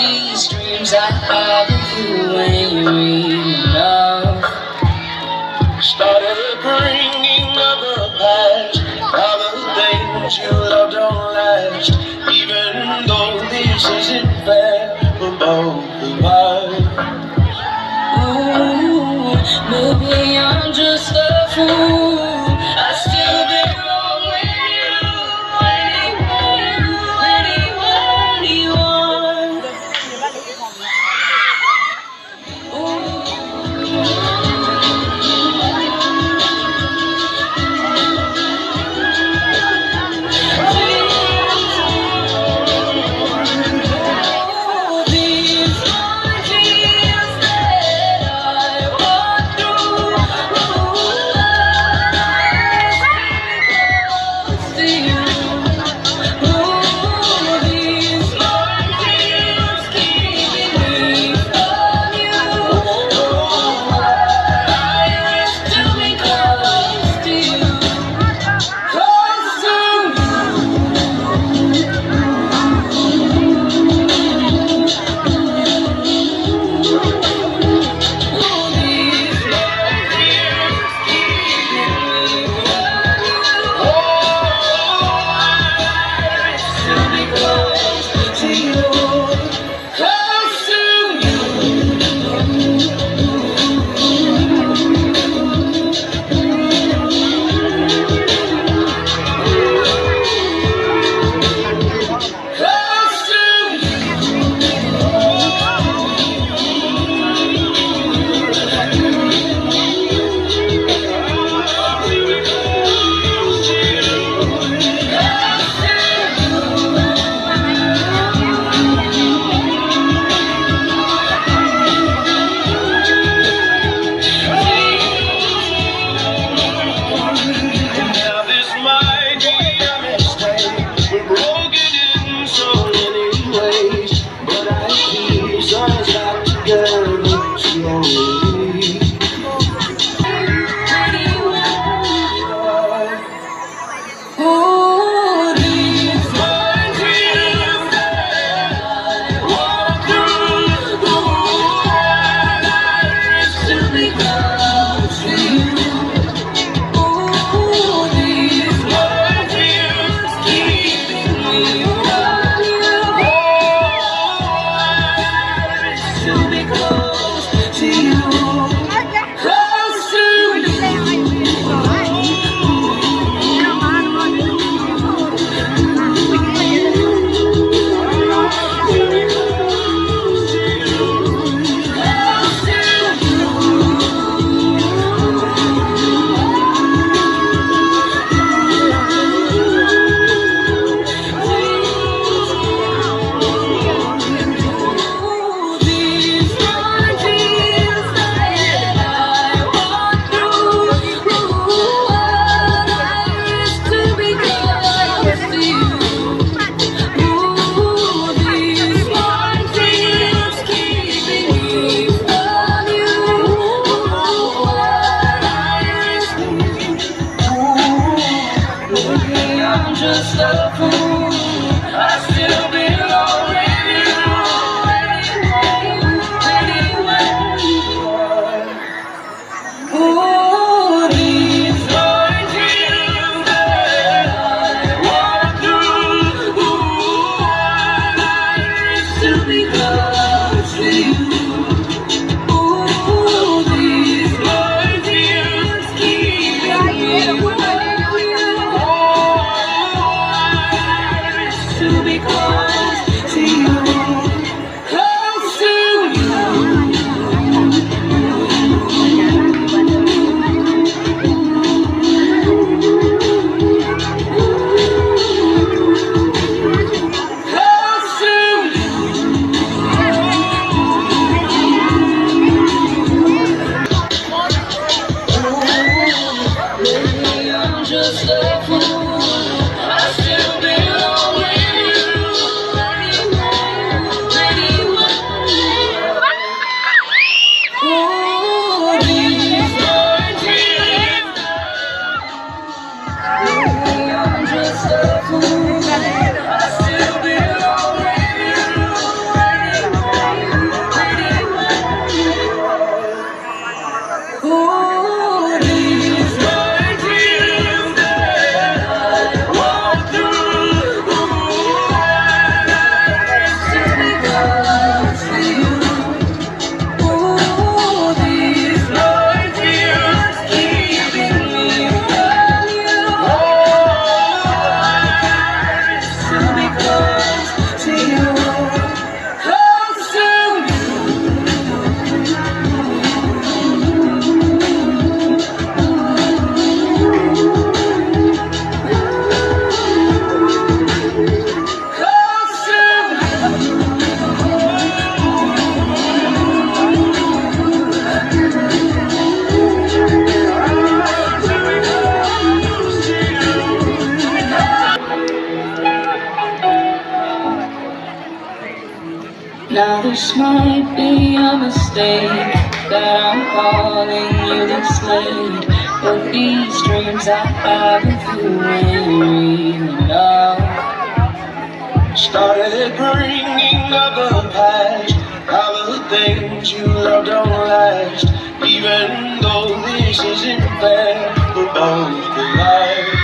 These dreams I have of you ain't real enough. Started bringing up the past, all the things you love don't last, even though this isn't fair for both of us. Ooh, maybe I'm just a fool. I still belong with you. Anywhere, anywhere you are. Now this might be a mistake. We're broken in so many ways, but I keep us back together slowly. Ooh, these are dreams that I walk through. Ooh, I rise to be close to you. Might be a mistake that I'm calling you this late, but these dreams I have of you ain't real enough. Started bringing up the past, how the things you love don't last, even though this isn't fair, we're both alive.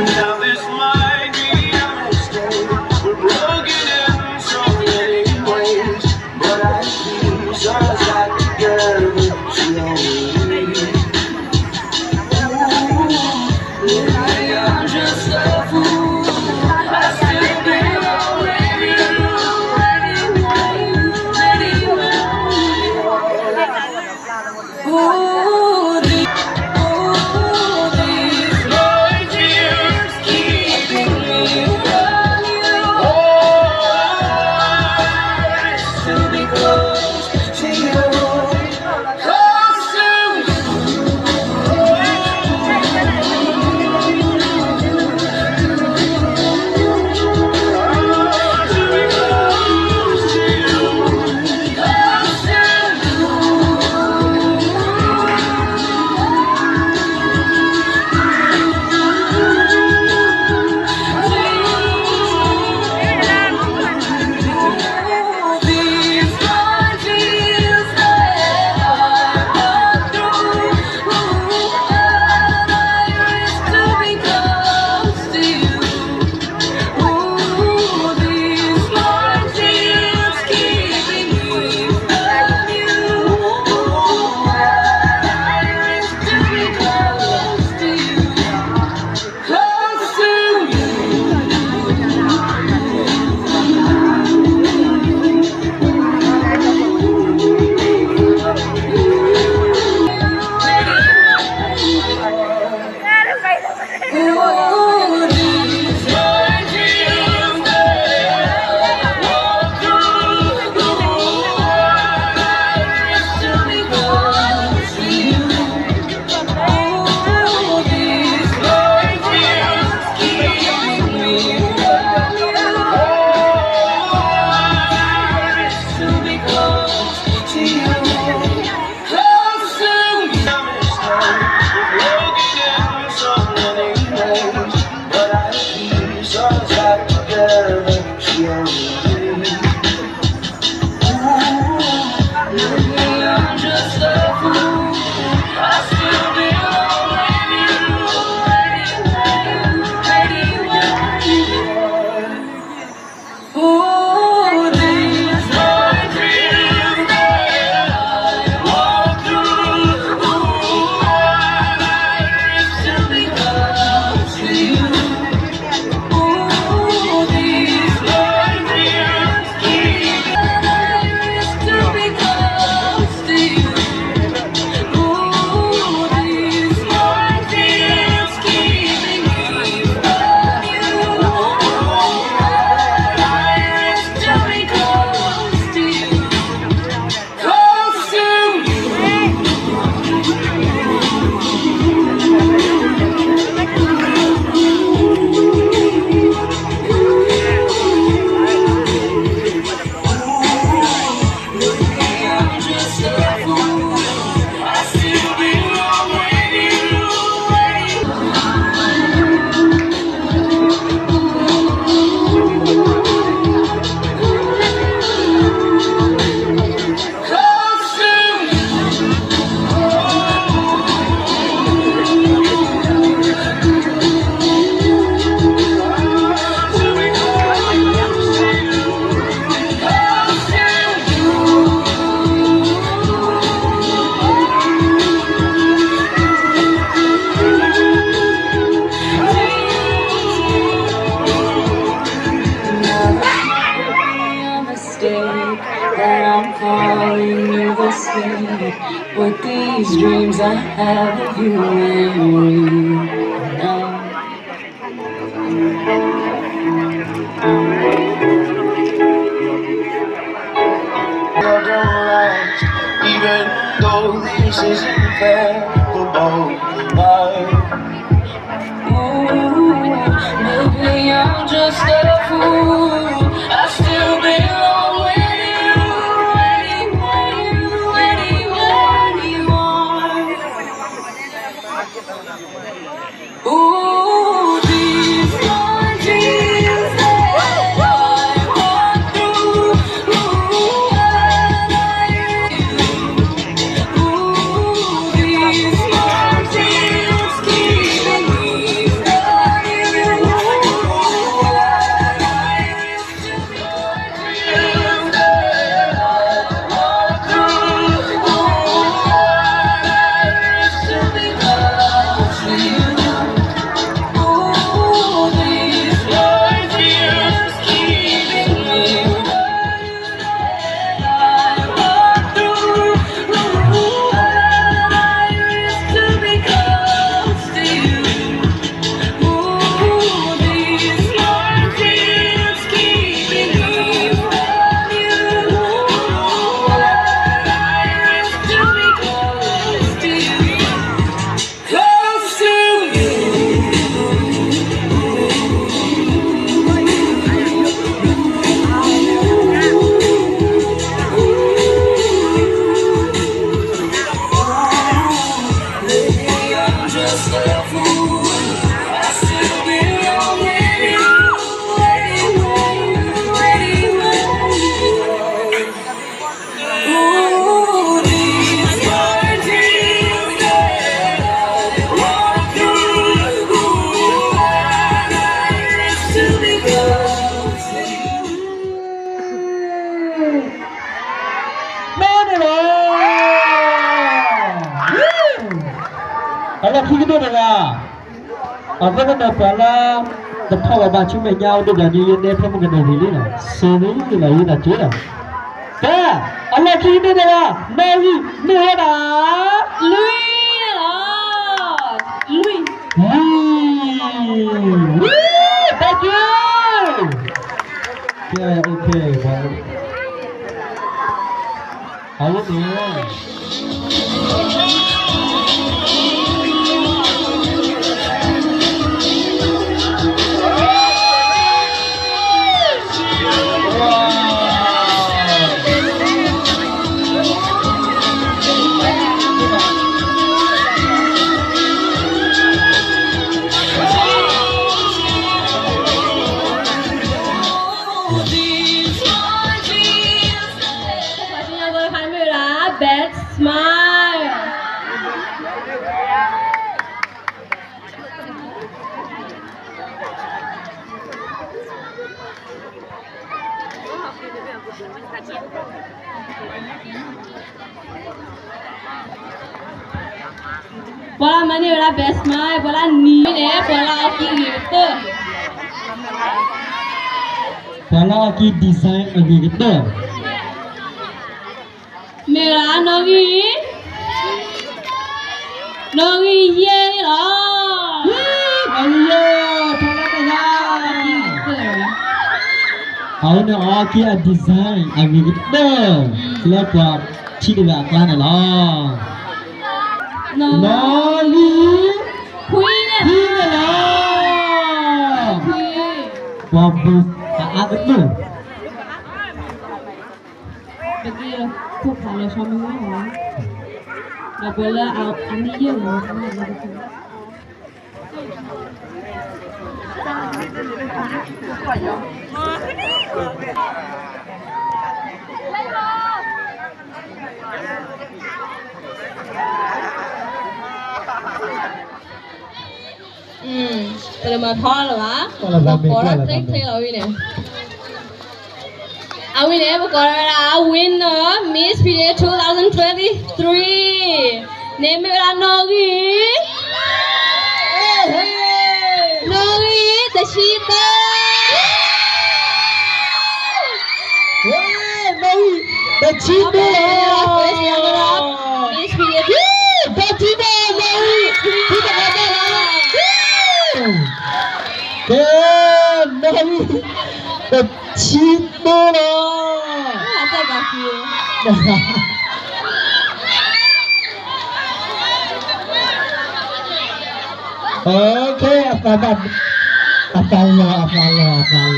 Now this might be a mistake. We're broken in so many ways, but I see us back together slowly. Ooh, maybe I'm just a fool. I still belong with you anyway, anyway. With these dreams I have of you and me. I don't last, even though this isn't fair for both of us. Ooh, maybe I'm just a fool. I still belong with you anywhere, anywhere you are. Ooh, these are dreams that I walk through. Ooh, I like you. Many love. အလီၢ်ခံကတၢၢ်တဂၤ, အသ့ၣ်ကဒီးပှၤလၢ တထီၣ်ဘၣ်ဘၣ်ဆူမဲာ်ညါအိၣ်ဒိၣ်ဒီး ယဲယဲတဲဖဲမုၢ်ကနၢၤလံလံလီၤ, စ့လံလီၤ ယဲဒၣ်က့လီၤ. ကဲ, အလီၢ်ခံကတၢၢ်တဂၤ, နီၣ်ဂံၢ်မ့ၢ်ဝဲဒၣ် လွံၢ်န့ၣ်လီၤ. လွံၢ်, လွံၢ်, တၢ်က့, ကဲ, အဝဲန့ၣ် ပှၤစံၣ်ညီၣ်ဖိတခါမ့ၢ်ဝဲဒၣ် best smile. ပှၤလၢမၤန့ၢ်ဝဲဒၣ် best smile ပှၤလၢနံၤန့ၣ် ပှၤလၢအီၣ်ကံအဂ့ၤကတၢၢ်, ပှၤလၢအီၣ်ကံ design အဂ့ၤကတၢၢ် မ့ၢ်ဝဲဒၣ်နီၣ်ဂံၢ်, နီၣ်ဂံၢ်ယဲၢ်န့ၣ်လီၤ. နီၣ်ဂံၢ်ယဲၢ်, အဝဲန့ၣ်အီၣ်ကံအ design အဂ့ၤကတၢၢ် လၢပှၤထံၣ်တဂၤအကျါန့ၣ်လီၤ. နီၣ်ဂံၢ်ခွံန့ၣ်လီၤ. ပှၤဘုအအါကတၢၢ် ပက့ၤလၢခိၣ်ဖးလီၤဆီမ့ၢ်ဝဲလီၤ, ဒီးပှၤလၢအမ့ၢ်ယဲၢ်လီၤ, ပတမၤထီလၢၤဘၣ်, ပကိးထီၣ်ချ့ချ့လီၤဝံၤန့ၣ်, အဝံၤန့ၣ် ပကိးထီၣ်ဝဲဒၣ် winner Miss P D A two thousand twenty-three န့ၣ်မ့ၢ်ဝဲဒၣ်နီၣ်ဂံၢ်, နီၣ်ဂံၢ်တဆံသၢ, နီၣ်ဂံၢ်တဆံသၢလီၤ. ကဲ, နီၣ်ဂံၢ်တဆံသၢလီၤ. အသးလီၤ, အသးလီၤ, အသးလီၤ. ပကဘၣ်ယွၤဆိ,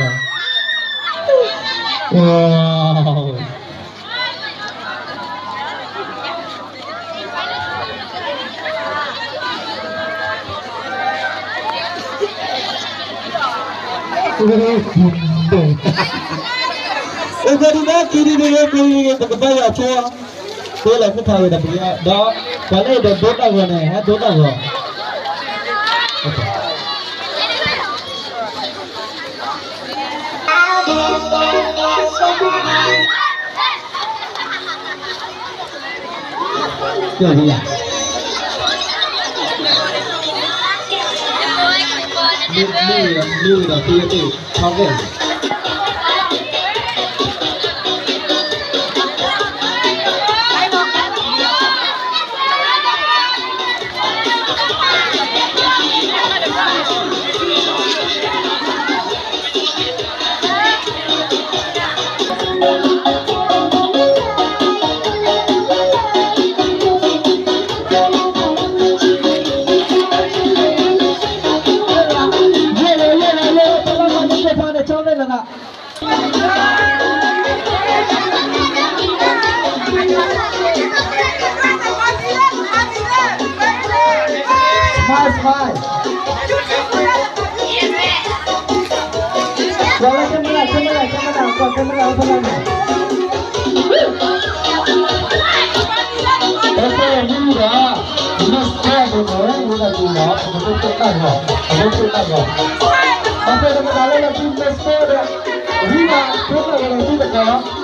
ပလီၤမုၢ်ဖးဝဲဒီးပက, ဒီး ပှၤလၢအဒိးတၢ်ဂီၤန့ၣ် ဟဲဒိးတၢ်ဂီၤ. Smile, smile. ကွၢ်လၢ camera, camera, camera, ကွၢ် camera အိၣ်ဖဲလဲၣ်န့ၣ်. ပမ့ၢ်ဒီး Miss Square န့ၣ် ဝဲဒၣ်ဒ်န့ၣ် ပကဒိးတၢ်ဂီၤ, ပကဒိးတၢ်ဂီၤ. အဃိန့ၣ် ပသးလၢလၢသု Miss Square ဒီး ဝံဘၣ် ဒိးတၢ်ဂီၤလၢသုတကး